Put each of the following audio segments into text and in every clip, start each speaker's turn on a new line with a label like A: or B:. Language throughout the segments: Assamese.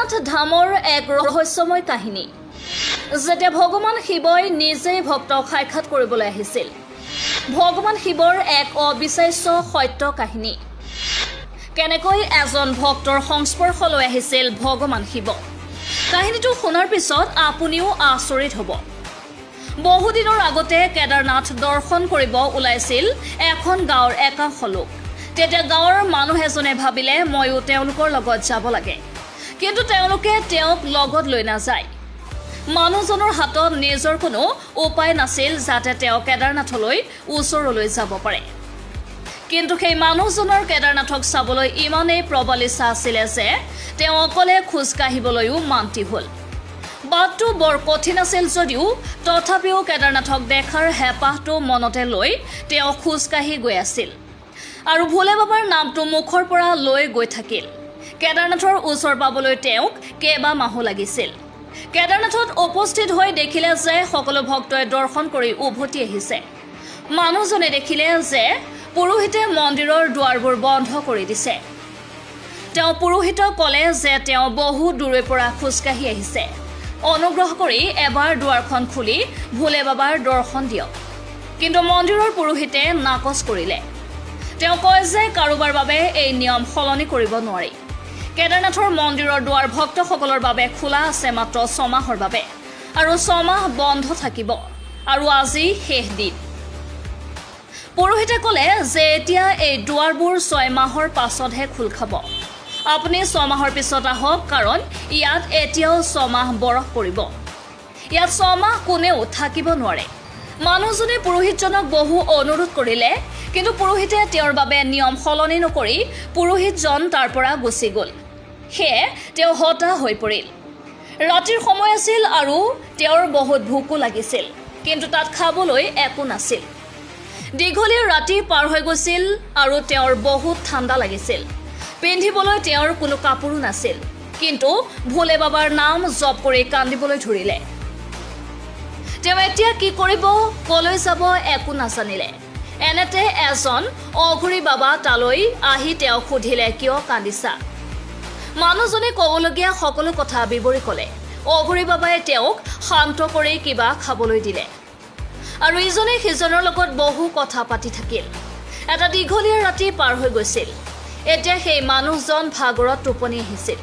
A: কেদাৰনাথ ধামৰ এক ৰহস্যময় কাহিনী। যেতিয়া ভগৱান শিৱই নিজেই ভক্তক সাক্ষাৎ কৰিবলৈ আহিছিল, ভগৱান শিৱৰ এক অবিশ্বাস্য সত্য কাহিনী। কেনেকৈ এজন ভক্তৰ সংস্পৰ্শলৈ আহিছিল ভগৱান শিৱ, কাহিনীটো শুনাৰ পিছত আপুনিও আচৰিত হ'ব। বহুদিনৰ আগতে কেদাৰনাথ দৰ্শন কৰিব ওলাইছিল এখন গাঁৱৰ একাংশ লোক। তেতিয়া গাঁৱৰ মানুহ এজনে ভাবিলে, ময়ো তেওঁলোকৰ লগত যাব লাগে। কিন্তু তেওঁলোকে তেওঁক লগত লৈ নাযায়। মানুহজনৰ হাতত নিজৰ কোনো উপায় নাছিল যাতে তেওঁ কেদাৰনাথলৈ ওচৰলৈ যাব পাৰে। কিন্তু সেই মানুহজনৰ কেদাৰনাথক চাবলৈ ইমানেই প্ৰবল ইচ্ছা আছিলে যে তেওঁ অকলে খোজকাঢ়িবলৈও মান্তি হ'ল। বাটটো বৰ কঠিন আছিল যদিও তথাপিও কেদাৰনাথক দেখাৰ হেঁপাহটো মনতে লৈ তেওঁ খোজকাঢ়ি গৈ আছিল আৰু ভোলে বাবাৰ নামটো মুখৰ পৰা লৈ গৈ থাকিল। কেদাৰনাথৰ ওচৰ পাবলৈ তেওঁক কেইবামাহো লাগিছিল। কেদাৰনাথত উপস্থিত হৈ দেখিলে যে সকলো ভক্তই দৰ্শন কৰি উভতি আহিছে। মানুহজনে দেখিলে যে পুৰোহিতে মন্দিৰৰ দুৱাৰবোৰ বন্ধ কৰি দিছে। তেওঁ পুৰোহিতক ক'লে যে তেওঁ বহু দূৰৈৰ পৰা খোজকাঢ়ি আহিছে, অনুগ্ৰহ কৰি এবাৰ দুৱাৰখন খুলি ভোলে বাবাৰ দৰ্শন দিয়ক। কিন্তু মন্দিৰৰ পুৰোহিতে নাকচ কৰিলে। তেওঁ কয় যে কাৰোবাৰ বাবে এই নিয়ম সলনি কৰিব নোৱাৰি। কেদাৰনাথৰ মন্দিৰৰ দুৱাৰ ভক্তসকলৰ বাবে খোলা আছে মাত্ৰ 6 মাহৰ বাবে আৰু 6 মাহ বন্ধ থাকিব আৰু আজি শেষ দিন। পুৰোহিতে ক'লে যে এতিয়া এই দুৱাৰবোৰ 6 মাহৰ পাছতহে খোল খাব। আপুনি 6 মাহৰ পিছত আহক, কাৰণ ইয়াত এতিয়াও 6 মাহ বৰফ পৰিব। ইয়াত 6 মাহ কোনেও থাকিব নোৱাৰে। মানুহজনে পুৰোহিতজনক বহু অনুৰোধ কৰিলে, কিন্তু পুৰোহিতে তেওঁৰ বাবে নিয়ম সলনি নকৰি পুৰোহিতজন তাৰ পৰা গুচি গ'ল। সেয়ে তেওঁ হতাশ হৈ পৰিল। ৰাতিৰ সময় আছিল আৰু তেওঁৰ বহুত ভোকো লাগিছিল, কিন্তু তাত খাবলৈ একো নাছিল। দীঘলীয়া ৰাতি পাৰ হৈ গৈছিল আৰু তেওঁৰ বহুত ঠাণ্ডা লাগিছিল। পিন্ধিবলৈ তেওঁৰ কোনো কাপোৰো নাছিল, কিন্তু ভোলে বাবাৰ নাম জপ কৰি কান্দিবলৈ ধৰিলে। তেওঁ এতিয়া কি কৰিব, কলৈ যাব একো নাজানিলে। এনেতে এজন অঘৰী বাবা তালৈ আহি তেওঁক সুধিলে, কিয় কান্দিছা? মানুহজনে ক'বলগীয়া সকলো কথা বিৱৰি ক'লে। অঘৰী বাবাই তেওঁক শান্ত কৰি কিবা খাবলৈ দিলে আৰু ইজনে সিজনৰ লগত বহু কথা পাতি থাকিল। এটা দীঘলীয়া ৰাতি পাৰ হৈ গৈছিল। এতিয়া সেই মানুহজন ভাগৰত টোপনি আহিছিল।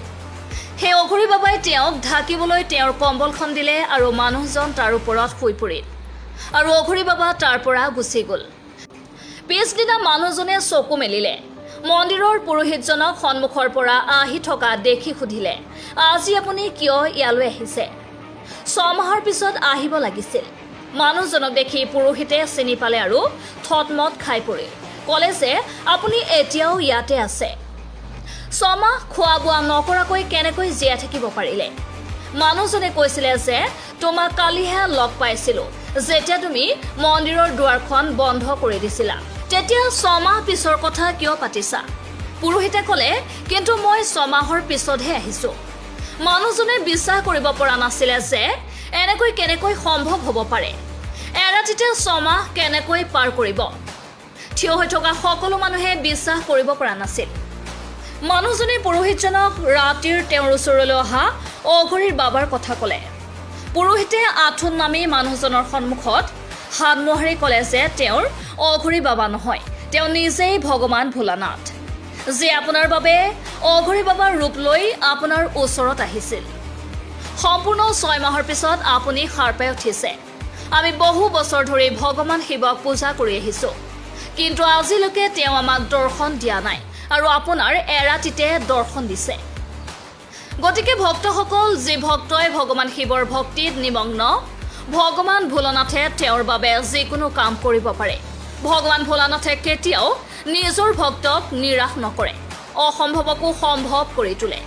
A: সেই অঘৰী বাবাই তেওঁক ঢাকিবলৈ তেওঁৰ কম্বলখন দিলে আৰু মানুহজন তাৰ ওপৰত শুই পৰিল আৰু অঘৰী বাবা তাৰ পৰা গুচি গ'ল। পিছদিনা মানুহজনে চকু মেলিলে। মন্দিৰৰ পুৰোহিতজনক সন্মুখৰ পৰা আহি থকা দেখি সুধিলে, আজি আপুনি কিয় ইয়ালৈ আহিছে? 6 মাহৰ পিছত আহিব লাগিছিল। মানুহজনক দেখি পুৰোহিতে চিনি পালে আৰু থতমত খাই পৰিল। ক'লে যে আপুনি এতিয়াও ইয়াতে আছে, 6 মাহ খোৱা বোৱা নকৰাকৈ কেনেকৈ জীয়াই থাকিব পাৰিলে? মানুহজনে কৈছিলে যে তোমাক কালিহে লগ পাইছিলো, যেতিয়া তুমি মন্দিৰৰ দুৱাৰখন বন্ধ কৰি দিছিলা। তেতিয়া 6 মাহ পিছৰ কথা কিয় পাতিছা? পুৰোহিতে ক'লে, কিন্তু মই 6 মাহৰ পিছতহে আহিছো। মানুহজনে বিশ্বাস কৰিব পৰা নাছিলে যে এনেকৈ কেনেকৈ সম্ভৱ হ'ব পাৰে, এৰাতিতে 6 মাহ কেনেকৈ পাৰ কৰিব। থিয় হৈ থকা সকলো মানুহে বিশ্বাস কৰিব পৰা নাছিল। মানুহজনে পুৰোহিতজনক ৰাতিৰ তেওঁৰ ওচৰলৈ অহা অঘৰীৰ বাবাৰ কথা ক'লে। পুৰোহিতে আঁঠুত নামি মানুহজনৰ সন্মুখত হাত মোহাৰি ক'লে যে তেওঁৰ অঘৰী বাবা নহয়, তেওঁ নিজেই ভগৱান ভোলানাথ, যি আপোনাৰ বাবে অঘৰী বাবাৰ ৰূপ লৈ আপোনাৰ ওচৰত আহিছিল। সম্পূৰ্ণ 6 মাহৰ পিছত আপুনি সাৰ পাই উঠিছে। আমি বহু বছৰ ধৰি ভগৱান শিৱক পূজা কৰি আহিছোঁ, কিন্তু আজিলৈকে তেওঁ আমাক দৰ্শন দিয়া নাই আৰু আপোনাৰ এৰাতিতে দৰ্শন দিছে। গতিকে ভক্তসকল, যি ভক্তই ভগৱান শিৱৰ ভক্তিত নিমগ্ন, ভগৱান ভোলানাথে তেওঁৰ বাবে যিকোনো কাম কৰিব পাৰে। ভগৱান ভোলানাথে কেতিয়াও নিজৰ ভক্তক নিৰাশ নকৰে, অসম্ভৱকো সম্ভৱ কৰি তোলে।